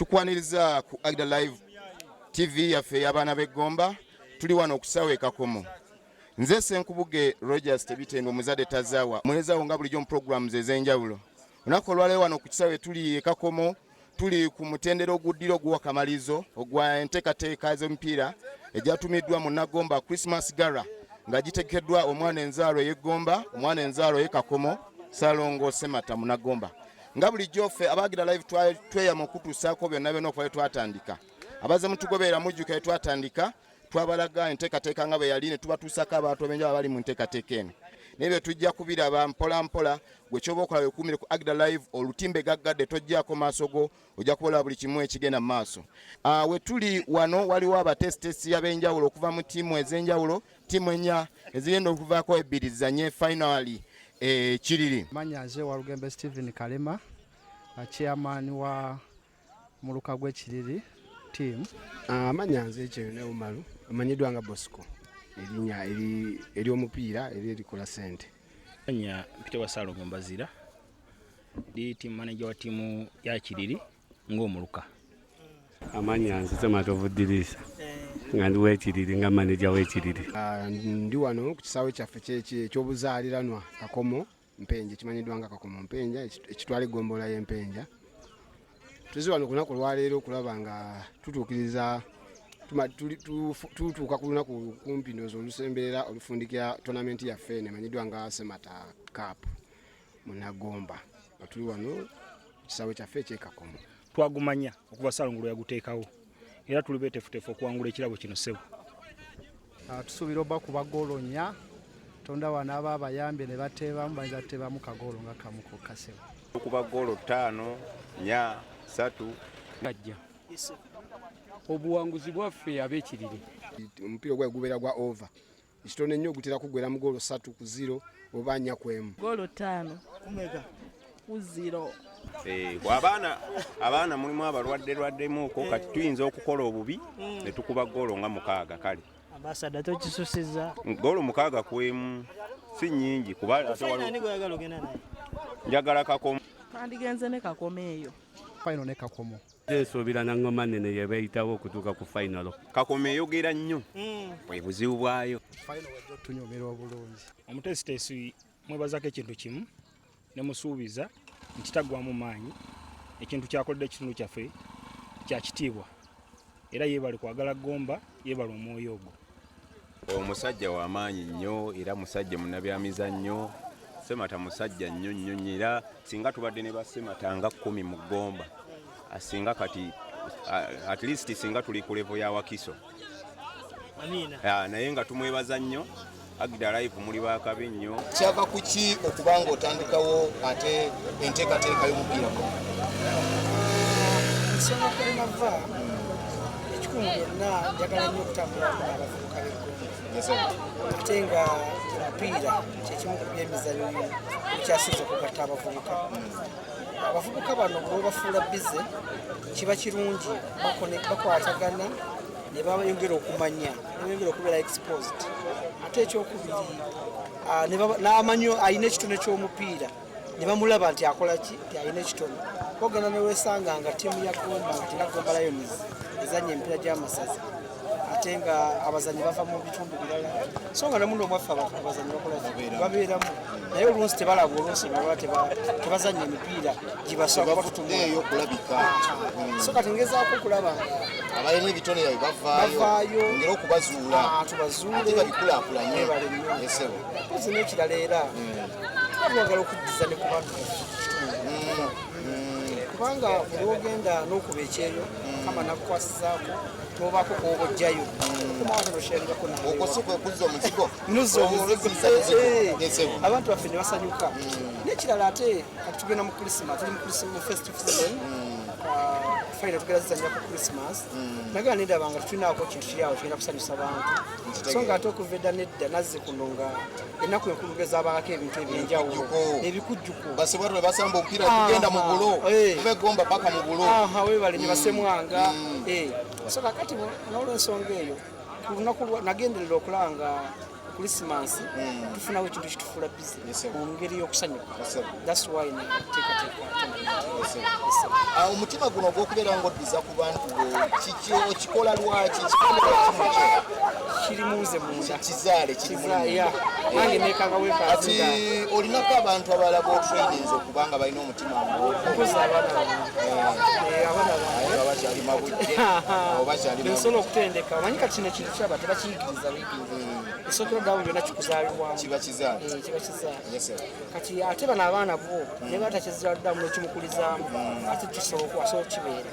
Tukwaniriza ku Agda Live TV yaffe ey'abaana b'eggomba. Tuli wano okusawa ekakomo. Nze Ssenkubuge Rogers Tebitendo, omuzadde tazaawa, muwerezawo nga bulijjo mu programs ez'enjawulo. Olunaku olwaleero wano ku kisaawe tuli ekakomo, tuli ku mutendera oguddira ogw'akamalirizo ogwa enteekateeka z'emipiira egyatumiddwa mu Nagomba Christmas Gala, nga gitegekeddwa omwana enzaalo ey'eggomba, omwana enzaalo ey'ekakomo, Ssalongo Semata Munagomba. Nga bulijjo ffe abagira live tweyama okutuusaako byonna byonna okuva twatandika. Abaze mutugoberera mujjuka twatandika twabalaga enteekateeka nga bwe yali, ne tubatuusako abantu ab'enjawulo abali mu nteekateeka eno. Naye bye tujja kubiraba mpola mpola. Gwe kyoba okola, wekuumire ku Agda Live, olutimbe gaggadde, tojjaako maaso go, ojja kubola buli kimu ekigenda mu maaso. We tuli wano waliwo abateesiteesi ab'enjawulo okuva mu ttiimu ez'enjawulo, ttiimu ennya ezigenda okuvaako ebbiri zizanye finali ekiriri. Manya nze Walugembe Stephen Kalema, chairman wa muluka gw'Ekiriri team. Amanya nze Kyeyune Umaru, amanyiddwa nga Bosco, erinnya ery'omupiira era erikola ssente. Anya Peter Wasalongo Mbazira, ndi team manager wa ttiimu ya Kiriri ng'omuluka. Amanya nzize Matovu Dirisa, nga ndi wekiriri nga maneja w'Ekiriri. Ndi wano ku kisaawe kyaffe ekyobuzaaliranwa Kakomo Mpenja, ekimanyiddwa nga Kakomo Mpenja, ekitwala eggombolola y'Empenja. Tuzi wano ku lunaku olwaleero okulaba nga tutuukiriza tutuuka ku lunaku kumpi ndowooza olusemberera olufundikira tournament yaffe eno emanyiddwa nga Semata Cup Munagomba, nga tuli wano ku kisaawe kyaffe ekyekakomo. Twagumanya okuva Ssalongo lwe yaguteekawo, era tuli beeteefuteefu okuwangula ekirabo kino, ssebo. Tusuubira oba kuba goolo nnya. Tonda wano aba abayambye ne bateebamu, bayinza kuteebamu kagoolo nga kamu kokka, ssebo. Okuba goolo ttaano, nnya, ssatu. Gajja obuwanguzi bwaffe ab'Ekiriri. Omupiira ogwaye gubeera gwa over ekitono ennyo, gutera kuggwera mu goolo 3-0 oba 4-1. Goolo 5 kumeka ku 0. Abaana mulimu abalwadde lwaddemuuko, kati tuyinza okukola obubi ne tukuba goolo nga mukaaga, kale. Ambasada, tokisusiza. Goolo 6-1 si nnyingi kuba ate ani gweyagala ogenda naye? Njagala Kakomo. Twandigenze ne Kakomo eyo. Final ne Kakomo. Nsuubira na ngoma nene yebeeyitawo okutuuka ku final. Kakomo eyogera nnyo, bwe buzibu bwayo. Final wajja otunyumira obulungi. Omuteesiteesi mwebazako ekintu kimu, ne musuubiza nti taggwamu maanyi. Ekintu kyakoledde ekitundu kyaffe kya kitiibwa, era yeebale kwagala Gomba, yeebale omwoyo ogwo. Omusajja w'amaanyi nnyo, era musajja munnabyamizannyo. Semata musajja nnyo nnyo nnyo, era singa tubadde ne basemata nga 10 mu Ggomba, singa kati at least singa tuli ku level ya Wakiso. Amiina. Naye nga tumwebaza nnyo. Agda Live, muli bakabi nnyo. Kyava ku ki okuba nga otandikawo ate enteekateeka y'omupiira guno? Ensonga kwenava, ekikulu mu byonna, njagala nnyo okutambulako n'abavubuka b'eggomba, ate nga omupiira kyekimu ku byemizannyo ekyasinze okugatta abavubuka. Abavubuka bano bwebafuula busy, kiba kirungi, bakwatagana ne bayongera okumanya, ne bayongera okubeera exposed. Ate ekyokubiri, n'amanyi alina ekitone ky'omupiira, ne bamulaba nti akola ki, nti alina ekitone. Ogenda newesanga nga ttiimu ya Gomba, nga tinga Gomba Lions ezanya emipiira gy'amasaza, ate nga abazanyi bava mu bitundu birala, so nga namuno omwaffe abazanyi bakola ki? Babeeramu, naye oluusi tebalabwa, oluusi balwa tebazanya emipiira gibasobola Tebavuddeeyo kulabika. So kati ngezaako okulaba nga abalina ebitone byabwe bavaayo. Bavaayo. Ongere okubazuula. Tubazuule. Ate babikulaakulanye. Webale nnyo. Esebo. Mpozi n'ekirala, era tuba twagala okuddiza ne ku bantu baffe ku kitundu, kubanga buli ogenda n'okuba ekyeyo, kama nakukwasizaako n'obaako kwoba ojjayo komawanosharingako. Okwo si kwe kuzza omuzigo? Nuzza omuzigo. Ozza muzigo. Esebo. Abantu baffe ne basanyuka. N'ekirala ate, kati tugenda mu Christmas, tuli mu Christmas, mu festive season. Final tugenda zizanya ku Christmas. Nagala nendaba nga tetulinaako kintu kiri awo kigenda kusanyusa bantu, so nga ate okuva edda nedda nazzi kuno nga ennaku enkulu gezabangako ebintu ebyenjawulo, ebikujjuko. Basebwatu bwe basamba omupiira, tugenda mu bulo, kuba egomba paka mu bulo. Aha, webale ne basemwanga. So kakati n'olwensonga eyo, ku lunaku nagenderera okulaba nga Christmas tufunawo ekintu kitufuula busy mu ngeri y'okusanyuka. That's why neteekateeka. Omutima guno ogw'okubeera ng'oddiza ku bantu bo, kiki okikola, lwaki kikolera kimukyo? Kiri munze munda. Kizaale kiri muli Kiza- yeah. munda. Nange nekanga Kati wekanzinga. olinako abantu abalala b'otraininze okubanga balina omutima ng'ogwo? Mpozi abaana bange. Abaana bange. Aye bakyali mabujje, abo bakyali Nsobola okutendeka. Omanyi kati kino ekintu kyaba tebakiyigiriza buyigiriza, esookera ddala byonna kikuzaalibwamu. Kiba kizaale. Eh, kiba kizaale. Yes, sir. Kati ate bano abaana bo ne batakizira ddamu nekimukulizaamu, ate kisobola asobola okukibeera.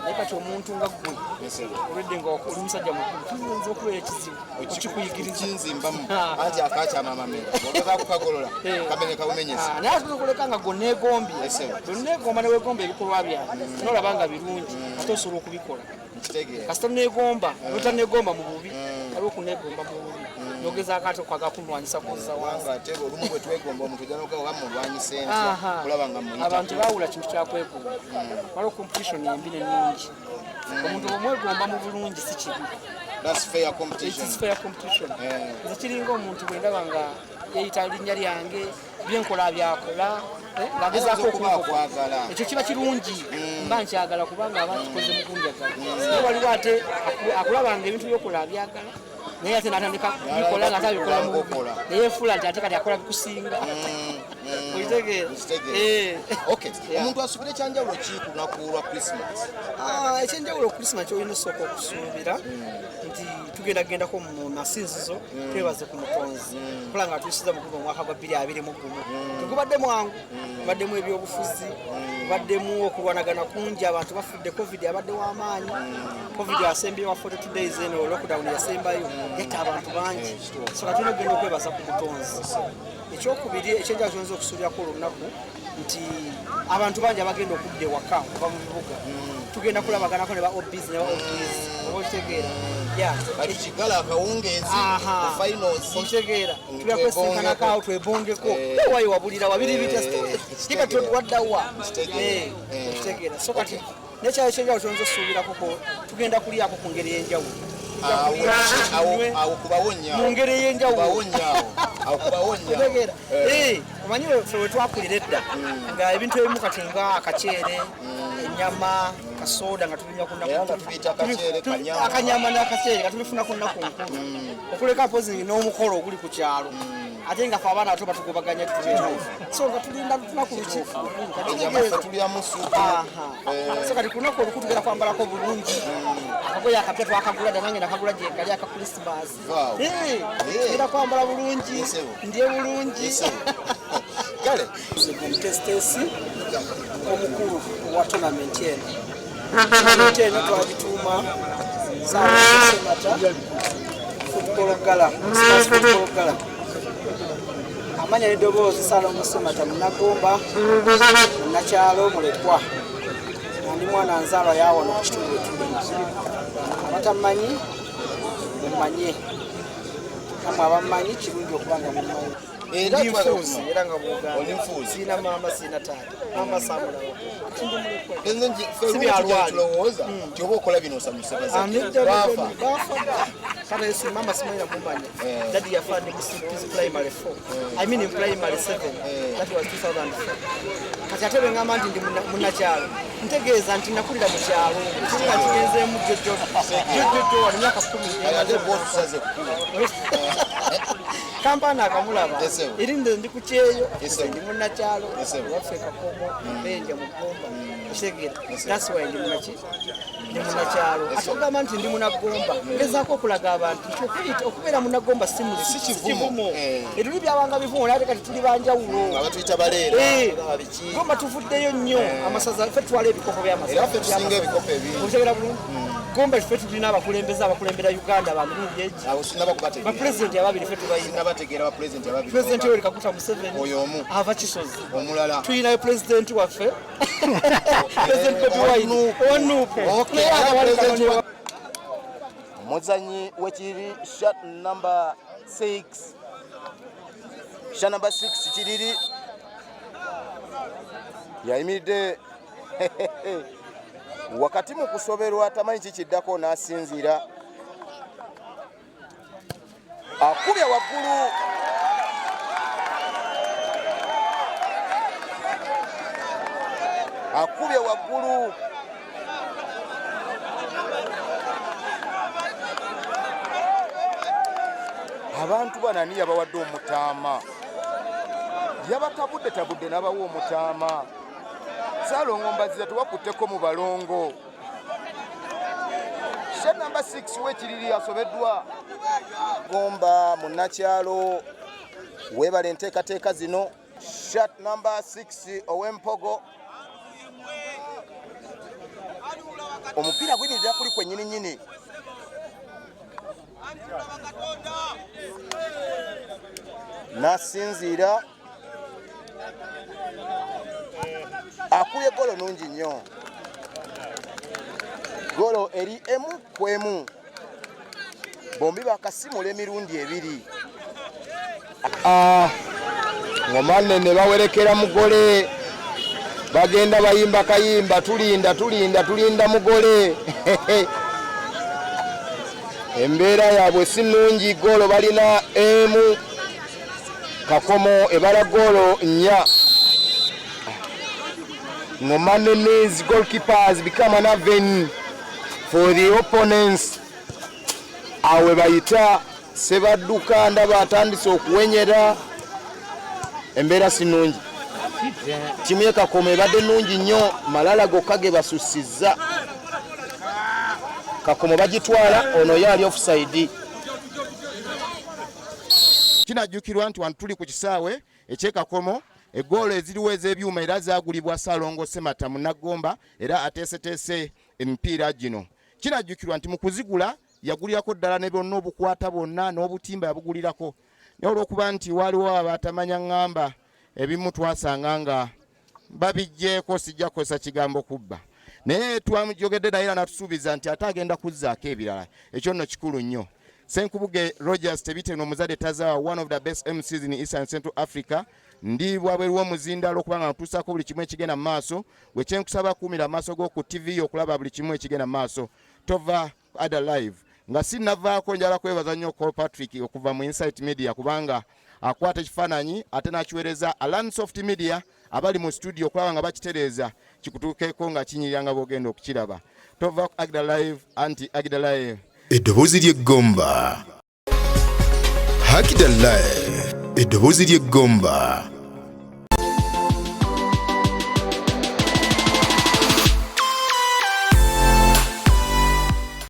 Naye kati omuntu nga ggwe Yes, sir. olwedde nga oli musajja mukulu, kiyinza okubeera ekizibu okikuyigiriza. Kinzimbamu anti akakyama amamera ogezaako kagolola kamenyeka bumenyesi. Ah, naye ate okuleka nga goneegombye, Yes, sir. goneegomba neweegomba ebikolwa byange nolaba nga birungi, ate osobola okubikola. Nkitegeera. Kasita neegomba, notaneegomba mu bubi, waliwo okuneegomba mu bubi nogezaako ate okwagala kulwanyisa kuzza wansi. Kubanga ate olumu bwe twegomba omuntu ojja nokuba mulwanyisa entya kulaba nga muyita. Abantu baawula kintu kyakwegomba. Waliwo competition embi n'ennungi. Omuntu bwomwegomba mu bulungi si kibi. That's fair competition. It's fair competition. Eh. Nze kiringa omuntu bwe ndaba nga yeyita linnya lyange, byenkola byakola, ng'agezaako Ayinza okuba okunkopa. akwagala. Ekyo kiba kirungi, mba nkyagala kubanga aba kikoze mu kunjagala. Naye waliwo ate akulaba nga ebintu byokola abyagala, naye ate natandika kubikola nga ate abikola mu bubi, Nkokola. naye yefuula nti ate kati akola bikusinga. Okitegeera? Nkitegeera. Eh. Okay, omuntu asubire ekyanjawulo ki ku lunaku lwa Christmas? Ah, ekyenjawulo Christmas kyolina osooka okusuubira nti tugenda gendako mu masinzizo, twebaze ku Mutonzi kola nga tuyisiza mu guno omwaka gwa 2021. Tegubadde mwangu, gubaddemu ebyobufuzi, gubaddemu okulwanagana kungi, abantu bafudde, COVID abadde w'amaanyi. COVID asembye wa 42 days eno lockdown yasembayo yatta abantu bangi. So kati tulina okugenda okwebaza ku Mutonzi. Ekyokubiri ekyenjawulo kyoyinza okusuubirako olunaku nti abantu bangi abagenda okudda ewaka okuva mu bibuga, tugenda kulabaganako ne ba OBs ne ba OBs, oba okitegeera? Yeah. Kati kigala akawungeezi Aha. ku finals. Okitegeera, tugenda kwesinkanako awo twebongeko. Eh. Wayo wabulira wabiri bitya? Eh, Kika waddawa? Nkitegeera. Eh. Okitegeera? So kati nekyayo ekyenjawulo kyoyinza osuubirako ko tugenda kulyako ku ngeri ey'enjawulo. Awo kubawonya. Mu ngeri ey'enjawulo. Kubawonya awo. Awo kubawonya. Otegeera? Eh. Eh, omanyi ffe we twakulira edda nga ebintu ebimu kati nga akaceere, ennyama, kasoda nga tubinywa ku Era nga tubiyita akaceere, kanyama. Akanyama n'akaceere nga tubifuna ku nnaku nkulu, okuleka mpozi n'omukolo oguli ku kyalo, ate nga fe abaana bato batugobaganya tutuufu, so nga tulinda lunaku luki? Ennyama ffe tulyamu supu. Aha. So kati ku lunaku olukulu tugenda kwambalako bulungi, akagoye akapya twakagula dda, nange nakagula gyekali aka Christmas. Wow. Eh, tugenda kwambala bulungi, Yes, sir. ndye bulungi. Yes, sir. Kale. Omutesitesi omukulu wa tournament eno, tournament eno twagituuma Ssemata Football Gala, Christmas Football Gala. Amanya n'eddoboozi Ssalongo Ssemata, Munnagomba, munnakyalo, mulekwa, nga ndi mwana nzaalwa yawano ku kitundu etuli. Abatamanyi mumanye, namwe abamanyi kirungi okuba nga mumanyi. Era Ndi twagala nfuuzi okumanya. era nga bwogamba. Oli nfuuzi. Siina maama, siina taata, maama saamulaba. Nze ffe Si lumu bya tujja lwali. tulowooza nti oba okola bino osanyuse bazadde. Baafa. Bafa. Kata esi mama simanya kumanya. Eh. Daddy yafa ndi mu primary 4, I mean in primary 7. Eh. That was 2004. Kati ate bwe ngamba nti ndi munnakyalo, ntegeeza nti nakulira mu kyalo ekibuga kigenzeemu jjojjo jjojjo wano myaka 10. Kale ate bw'otusaze kukulu. Kampani akamulaba. Yes, sir. Eri nze ndi ku kyeyo. Yes, sir. Ndi munnakyalo. Yes, sir. Waffe Kakomo, Mpenja mu Gomba, okitegeera? Yes, sir. That's why ndi munaki, ndi munnakyalo. Yes, Ate sir. ogamba nti ndi munaggomba, ngezaako okulaga abantu nti okubeera munaggomba si Si kivumo. Eh. Ebiri byabanga bivumo, naye ate kati tuli banjawulo. Abatuyita baleera. Eh. Biki. Gomba tuvuddeyo nnyo amasaza, ffe tutwala ebikopo by'amasaza. Era ffe tusinga ebikopo ebingi. Okitegera bulungi? Gomba ffe tulina abakulembeze abakulembera Uganda ba mirundi egi. Abo sinnaba kubategeera. Bapulezidenti ababiri ffe tubayina. Sinnabategeera bapulezidenti ababiri. Pulezidenti Yoweri Kaguta Museveni. Oyo omu. Ava Kisozi. Omulala. Tulinayo pulezidenti waffe, President Bobi Wine owa NUP. Okay, Naye era aba wali President Kanoni. Omuzanyi w'Ekiriri, shirt number 6, shirt number 6 Kiriri yayimiridde wakati mu kusoberwa, tamanyi kikiddako n'asinziira. Akubye waggulu. Akubye waggulu. Abantu bano ani yabawadde omutaama? Yabatabudde tabudde n'abawa omutaama. Ssaalongo Mbazira tewakutteko mu balongo. Shirt number 6 w'Ekiriri asobeddwa. Gomba munnakyalo weebale enteekateeka zino. Shirt number 6 ow'Empogo. Omupiira guyinirira kuli kwennyini nnyini. N'asinziira akubye golo nungi nnyo. Golo eri emu ku emu. Bombi bakasimula emirundi ebiri. Ngoma nene bawerekera mugole. Bagenda bayimba kayimba, tulinda tulinda tulinda mugole. Embeera yaabwe si nnungi. Golo balina emu, Kakomo ebala golo 4. Ngoma nene's goalkeepers become an avenue for the opponents. Awe bayita Sebadduka, ndaba atandise okuwenyera. Embeera si nnungi. Ttiimu y'e Kakomo ebadde nnungi nnyo, malala gokka ge basussizza. Kakomo bagitwala, ono ye ali offside. Kinajjukirwa nti wano tuli ku kisaawe eky'e Kakomo, eggoolo eziriwo ez'ebyuma era zaagulibwa Ssaalongo Ssemata Munnagomba era ateeseteese emipiira gino. Kinajjukirwa nti mu kuzigula yagulirako ddala ne byonna obukwata bwonna n'obutimba yabugulirako, naye olw'okuba nti waaliwo abatamanya ŋŋamba ebimu twasanga nga babiggyeeko, sijja kukozesa kigambo kubba, naye twamujogedde naye era n'atusuubiza nti ate agenda kuzzaako ebirala. Ekyo nno kikulu nnyo. Ssenkubuge Rogers Tebiteno omuzadde Tazawa, one of the best MCs in East and Central Africa. Ndi bwabweru w'omuzindaalo okubanga ntuusaako buli kimu ekigenda mu maaso. Gwe kyenkusaba kuumira amaaso go ku TV okulaba buli kimu ekigenda mu maaso. Tova Ada Live. Nga sinnavaako njala kwebaza nnyo Cole Patrick okuva mu Insight Media kubanga akwata ekifaananyi ate n'akiweereza Alan Soft Media abali mu studio okulaba nga bakitereeza kikutuukeko nga kinyirira nga bw'ogenda okukiraba. Tova ku Agda Live, anti Agda Live. Eddoboozi ly'eggomba. Agda Live, eddoboozi ly'eggomba.